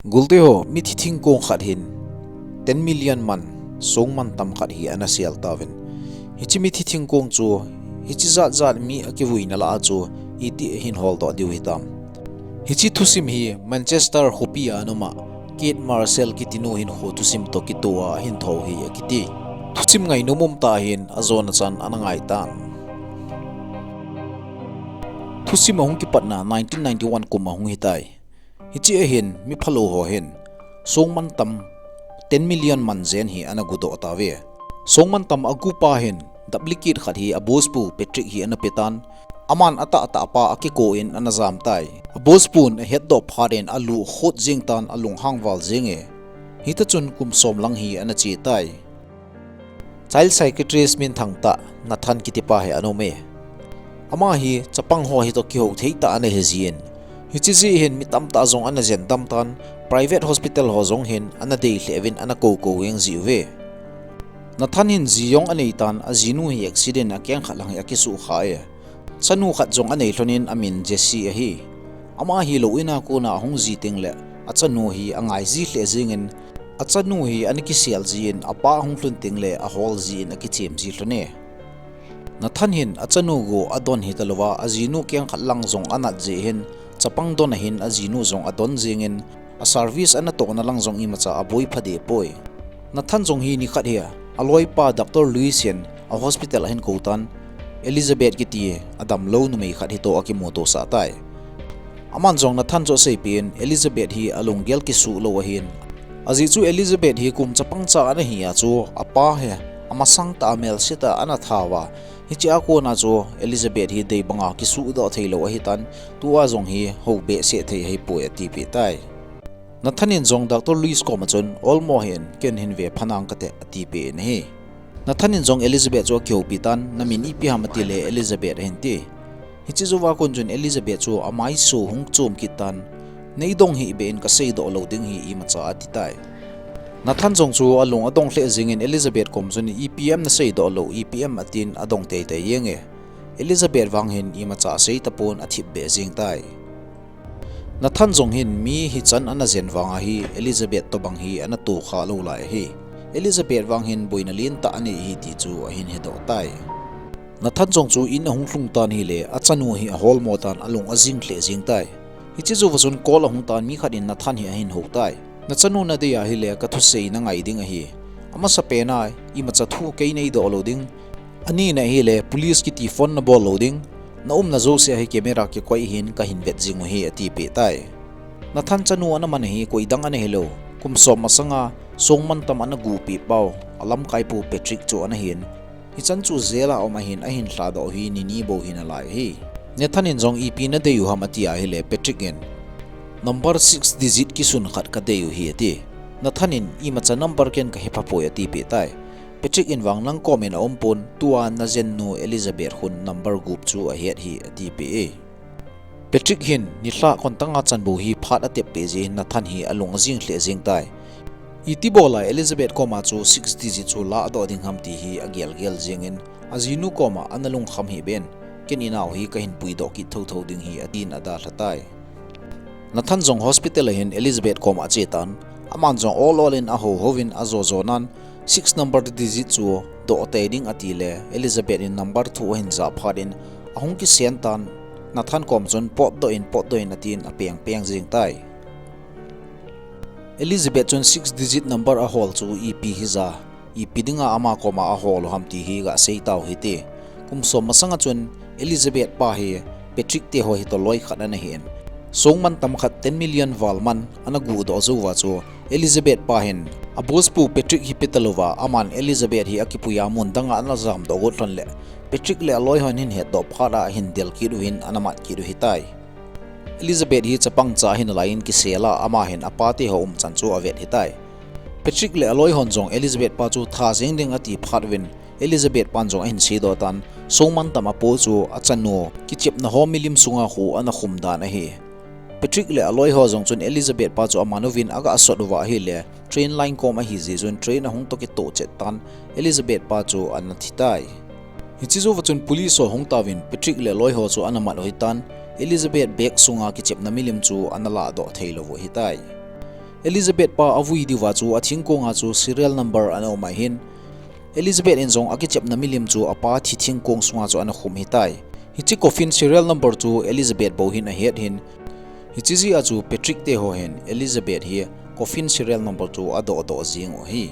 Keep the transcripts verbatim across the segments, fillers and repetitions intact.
Gulte ho, mithi thingkong khat hin ten million man, songmantam khat hi ana sel tauvin. Hiche mithi thingkong chu, hiche jat jat mi akivuina lah a chu, iti ahin holdoh diu hitam. Hiche thusim hi Manchester khopi a ana um a, Kate Marshall kiti nu hinkho thusim toh kitoh a ahin thou ahi akiti. Thusim ngainom um tah ahin, ajona chan ana ngai tan. Thusim ahung kipatna nineteen ninety-one kum ahung hitai. Hiche ahin mi phalou ho hin songmantam ten million man jen hi ana gudoh tauve. Songmantam agupa hin duplicate khat hi a boss pu Patrick hi ana petan, aman atahtah pa akikoi in ana jam tai. A boss pun ahetdoh phat in alu khot jeng tan, alunghang val jenge. Hita chun kum som lang hi ana che tai. Child psychiatrist minthang tah Nathan kiti pa hi ana um e. Ama hi chapang ho hitoh kihou thei tah ana hi jin, hiche jeh hin mi tamtah jong ana jen dam tan, private hospital ho jong hin ana dei lheh uvin ana kou kou jeng jiuve. Nathan hin ji jong anei tan, ajinu hi accident a keng khat lang hi akisuh kha e. Chanu khat jong anei lhon in amin Jesse ahi. Ama hi lou in a kona ahung ji teng le achanu hi angai ji lheh jeng in, achanu hi ana kisel jin, apa ahung lhun teng le ahol jin akichem ji lhon e. Nathan hin achanu go adon hita louva, ajinu keng khat lang jong anat jeh hin, chapang don ahin ajinu jong adon jeng in, a service ana tohna lang jong imacha aboi pha deh poi. Nathan jong hi nikhat hi, aloi pa Doctor Lewis hin a hospital ahin kou tan, Elizabeth kiti adam lou numei khat hitoh akimuto sah tai. Aman jong Nathan chu aseipeh in, Elizabeth hi alunggel kisuh lou ahin. Ajeh chu Elizabeth hi kum chapang cha ana hi a chu, apa hi amasang tah a melse tah a ana tha uva, hiche a kona chu Elizabeth hi dei banga kisuh doh thei lou ahi tan, tua jong hi hou behseh thei ahi poi atipeh tai. Nathan in jong Doctor Lewis koma chun, olmo hih in, ken hin ve pha nang kate, atipeh in ahi. Nathan in jong Elizabeth chu akihoupi tan, namin ipi ham atile Elizabeth ahin ti. Hiche jouva kon chun Elizabeth chu amaiso hung chom kit tan, nei dong hih beh in kasei doh lou ding ahi imacha ati tai. Nathan jong chu alung adong lheh jeng in Elizabeth kom chun ipi ham nasei doh lou, ipi ham atin adong teitei jenge. Elizabeth vang hin imacha asei tapon athip beh jeng tai. Nathan jong hin mi hichan ana jen vang ahi, Elizabeth tobang hi ana tokha lou lai ahi. Elizabeth vang hin boina lentah anei ahi ti chu ahin hedoh tai. Nathan jong chu in ahung lhung tan ahile, achanu hi aholmo tan alung ajing lheh jeng tai. Hiche jouva chun call ahung tan mi khat in Nathan hi ahin hou tai. Nachanu nadei ahile kathusei nangai ding ahi. Amasapen a imacha thu kei nei doh lou ding. Anina ahile, police kiti phone nabol lou ding, naumna jouse a hi camera kikoi hin kahin vet jing u ahi, atipeh tai. Nathan chanu ana man ahi, koidang ana hilou. Kum som masanga, songmantam ana guhpeh pau, alamkaipu Patrick chu ana hin. Hichan chu jail a um ahin, ahin lhadoh u hi, nini bou hinalai ahi. Nathan in jong ipi nadei u ham ati ahile, Patrick in, number six digit kisun khat kadei u ahi, ati. Nathan in, imacha number ken kahepha poi, atipeh tai. Patrick in vang nang kom in aumpon, tua najennu Elizabeth khun number gup chu ahet ahi, atipeh e. Patrick hin, nilhah kontanga chan bou hi phat atep peh jeh hin Nathan hi alung ajing lheh jeng tai. Iti bola Elizabeth koma chu six digit chu ladoh ding ham ti hi agelgel jeng in, ajinu koma ana lungkham hih beh in, ken inao hi kahin puidoh kit thouthou ding ahi, atin adalha tai. Nathan jong hospital a hin Elizabeth koma ache tan, aman jong ol ol in ahou hou in ajo jo nan, six number digit chu doh tei ding atile, Elizabeth in number thu ahin jah phat in, ahung kisen tan, Nathan kom chun potdoh in, potdoh in atin apeng peng jeng tai. Elizabeth chun six digit number ahol chu ipi hija, ipi dinga ama koma ahol u ham ti hi gasei tau hite. Kum som masanga chun Elizabeth pa hi Patrick te ho hitoh loi khat ana hin, songmantam khat ten million val man ana guhdoh jouva chu Elizabeth pa hin a boss pu Patrick hi pe talouva, aman Elizabeth hi akipui a mun danga ana jamdoh got lhon le, Patrick le aloi hon ahin hetdoh phat a ahin del kit uvin ana mat kit u ahitai. Elizabeth hi chapang cha ahinalai in kisel a, ama hin apa te ho umchan chu avet ahitai. Patrick le aloi hon jong Elizabeth pa chu tha jeng ding ati phat uvin, Elizabeth pan jong ahin seidoh tan, songmantam apo chu achanu kichepna ho milim sunga khu ana khum dan ahi. Patrick le aloi ho jong chun Elizabeth pa chu aman uvin aga sot uva ahile, train line kom ahi jeh chun train ahung toh kitoh chet tan, Elizabeth pa chu ana thi tai. Hiche jouva chun police ho ahung tauvin Patrick le aloi ho chu ana mat u ahitan, Elizabeth bag sunga kichepna milim chu ana ladoh thei lou u ahitai. Elizabeth pa avui diuva chu athingkong a chu serial number ana um ahin, Elizabeth in jong akichepna milim chu apa thi thingkong sunga chu ana khum hitai. Hiche coffin serial number chu Elizabeth bou hin ahet hin, hiche jeh a chu Patrick te ho hin Elizabeth hi coffin serial number chu adoh doh jing u ahi.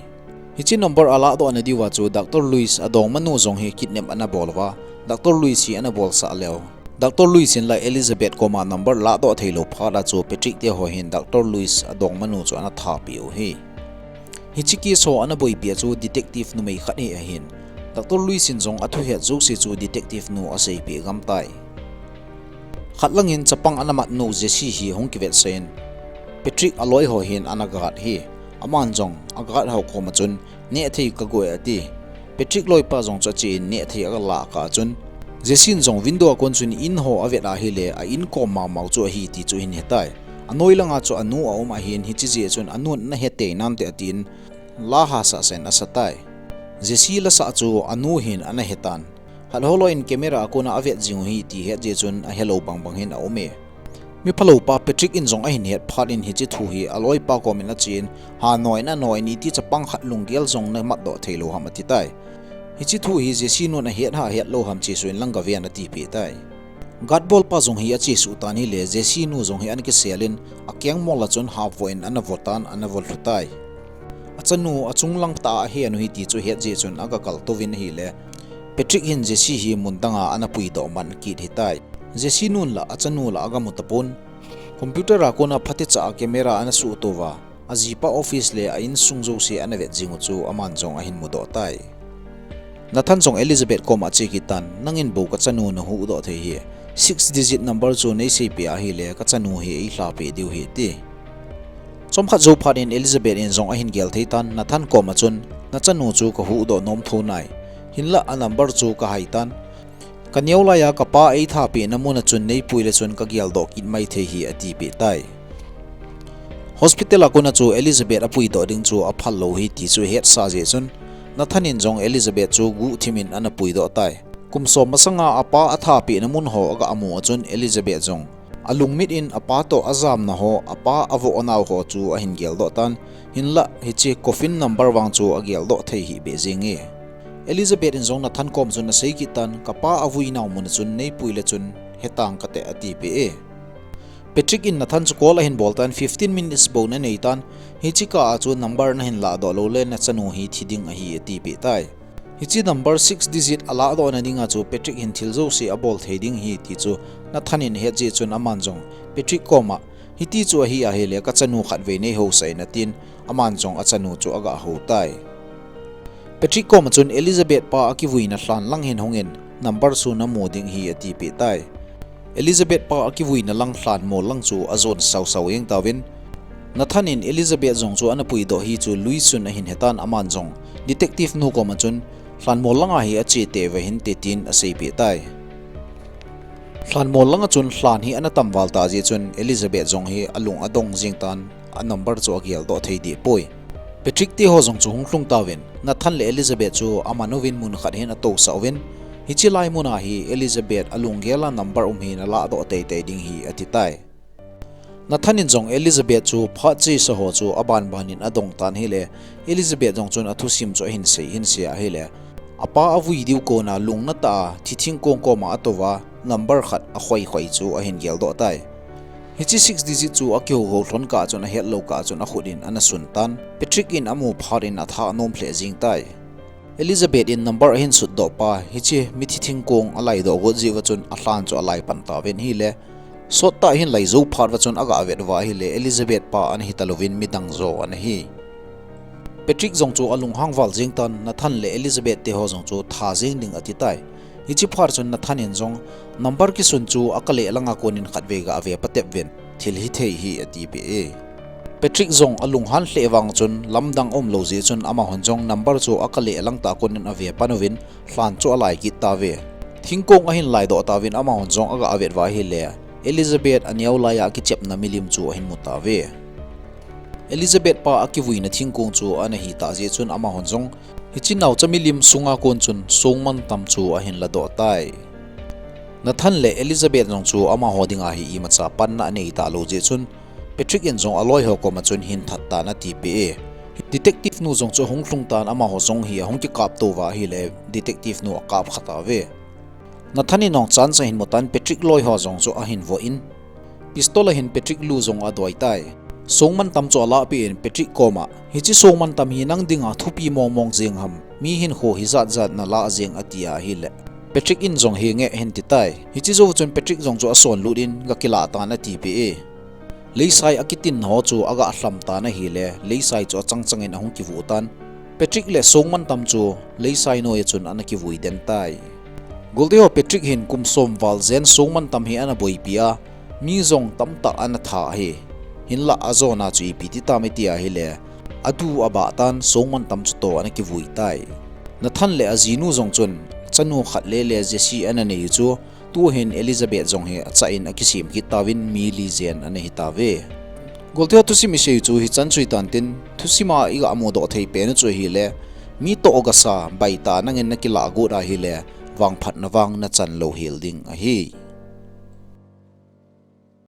Hiche number alahdoh na diuva chu Doctor Louis adongmanu jong hi kidnap ana bol uva, Doctor Louis hi ana bolsah leu, Doctor Louis in la Elizabeth koma number lahdoh theilou phat a chu Patrick te ho hin Doctor Louis adongmanu chu ana thapeh u ahi. Hiche case ho ana boipi a chu detective numei khat hi ahin, Doctor Louis in jong athu het jouse chu detective nu aseipeh gam tai. Khat langin chapang ana mat nu Jesse hi hung kivetsah in, Patrick aloi ho hin ana guard hi, aman jong aguard ho koma chun, nehthei kagoh e ati. Patrick loipa jong chu ache in nehthei agalah kah a chun, Jesse in jong window a kon chun in ho avet ahile a in kom mamau chu ahi ti chu ahin hetai. Anoi langa chu anu aum ahin hiche jeh chun anun ana hetei nante atin, la hahsa sen asatai. Jesse lasah chu anu hin ana hetan. Khat ho loi in camera a kona avet jing u ahi ti het jeh chun ahelou bangbang hin aume. Miphalou pa Patrick in jong ahin het phat in hiche thu hi aloipa komin achen, ha noi in anoi in iti chapang khat lunggel jong namatdoh theilou ham atitai. Hiche thu hi Jesse nun ahet ha hetlou ham chesuh in lang gaven atipeh tai. Guard bolpa jong hi achesuh tan hile Jesse nu jong hi ana kisel in akengmol a chun havoh in ana votan ana volhu tai. Achanu achung lang tah a ahen u ahi ti chu het jeh chun agakal touvin ahile, Patrick hin Jesse hi mun danga ana puidoh man kit hitai. Jesse nun la achanu la agamu tapon, computer a kona phatecha a camera ana suhtouva, ajipa office le a insung jouse ana vet jing u chu aman jong ahin mudoh tai. Nathan jong Elizabeth koma ache kit tan, nangin bou kachanu nahuhdoh thei hi, six digit number chu neiseipeh ahile kachanu hi eilhapeh diu ahi ati. Chomkhat jou phat in Elizabeth in jong ahin gel thei tan, Nathan koma chun, nachanu chu kahuhdoh nom thou nai. Hinlah a number chu kahai tan, kaneo laiya kapa eithapeh na muna chun neipui le chun kageldoh kit mai thei ahi atipeh tai. Hospital a kona chu Elizabeth apuidoh ding chu aphal lou ahi ti chu ahetsah jeh chun, Nathan in jong Elizabeth chu guhthim in ana puidoh tai. Kum som masanga apa athapeh na mun ho agamu a chun Elizabeth jong alungmit in apa toh ajamna ho, apa avoh anao ho chu ahin geldoh tan, hinlah hiche coffin number vang chu ageldoh thei hih beh jenge. Elizabeth in jong Nathan kom chun asei kit tan, kapa avui nau mun a chun neipui le chun hetang kate atipeh e. Patrick in Nathan chu call ahin bol tan, fifteen minutes bou nanei tan, hiche kah a chu number nahin lahdoh lou le nachanu hi thi ding ahi atipeh tai. Hiche number six digit alahdoh na dinga chu Patrick hin thil jouse abol thei ding ahi ti chu Nathan in ahet jeh chun aman jong Patrick koma, hiti chu ahi ahile kachanu khatvei neihousah in atin, aman jong achanu chu agahou tai. Patrick koma chun Elizabeth pa akivuina lhan lang hin hungin, number chu namu ding ahi atipeh tai. Elizabeth pa akivuina lang lhanmol lang chu ajon sausau jeng tauvin, Nathan in Elizabeth jong chu ana puidoh ahi chu Louis chun ahin hetan aman jong detective nu koma chun, lhanmol langa hi ache tei uvin hinte tin aseipeh tai. Lhanmol langa chun lhan hi ana tamval tah jeh chun Elizabeth jong hi alung adong jeng tan, a number chu ageldoh thei deh poi. Patrick te ho jong chu hung lhung tauvin, Nathan le Elizabeth chu aman uvin mun khat hin atousah uvin, hiche lai muna hi Elizabeth alunggel a number um hi nalahdoh teitei ding ahi atitai. Nathan in jong Elizabeth chu phat chesa ho chu abanban in adong tan ahile, Elizabeth jong chun athusim chu ahin sei, ahin sei ahile, apa avui diu kona lungna tah a thi thingkong koma atouva number khat akhoikhoi chu ahin geldoh tai. Hiche six digit chu akihouhou lhon kah chun ahetlou kah chun akhut in ana sun tan, Patrick in amu phat in atha anom lheh jeng tai. Elizabeth in number ahin sutdoh pa, hiche mithi thingkong alaidoh got jeh uva chun alhan chu alai pan tauvin ahile, sottah ahin lai jou phat uva chun aga vet uva ahile, Elizabeth pa ana hitalouvin midang jo ana hi. Patrick jong chu alunghang val jeng tan, Nathan le Elizabeth te ho jong chu tha jeng ding ati tai. Hiche phat chun Nathan in jong, number kisun chu akale langa konin khatvei ga ve patep uvin, thil hithei ahi atipeh e. Patrick jong alunghan lheh vang chun lamdang aumlou jeh chun amahon jong number chu akale lang tah konin ave pan uvin, lhan chu alai kit tauve. Thingkong ahin laidoh tauvin amahon jong aga vet uva ahile, Elizabeth aneo laiya akichepna milim chu ahin mu tauve. Elizabeth pa akivuina thingkong chu ana hitah jeh chun amahon jong, hiche naocha milim sunga kon chun songmantam chu ahin ladoh tai. Nathan le Elizabeth jong chu amaho dinga hi imacha panna anei talou jeh chun, Patrick in jong aloi ho koma chun hin that tan atipeh e. Detective nu jong chu ahung lhung tan amaho jong hi ahung kikap tou va ahile detective nu akap kha tauve. Nathan in jong chance ahin mu tan Patrick loi ho jong chu ahin voh in, pistol ahin Patrick lu jong adoi tai. Songmantam chu alahpeh in Patrick koma, hiche songmantam hi nang dinga thupi mongmong jeng ham, mi hinkho hijat jat nalah jeng atia ahile, Patrick in jong henge ahin ti tai. Hiche jou chun Patrick jong chu asonlut in gakilah tan atipeh e. Leisai akitin ho chu aga lham tan ahile, leisai chu achang changin ahung kivuh tan. Patrick le songmantam chu leisai noiya chun ana kivui den tai. Golteho Patrick hin kum som val jen songmantam hi ana boipi a, mi jong tamtah ana that ahi. Hinlah ajona chu ipi ti tam iti ahile, adu abah tan songmantam chu toh ana kivui tai. Nathan le ajinu jong chun chanu khat lele Jesse ana nei chu, tuhin Elizabeth jong hi achah in akisem kit tauvin mi li jen ana hi tauve. Golteho thusim isei chu hichan chu hitan tin, thusima iga mudoh thei pen u chu ahile, mi toh gasa baitah nangin nakilah got ahile, vangphatna vang nachan louhel ding ahi.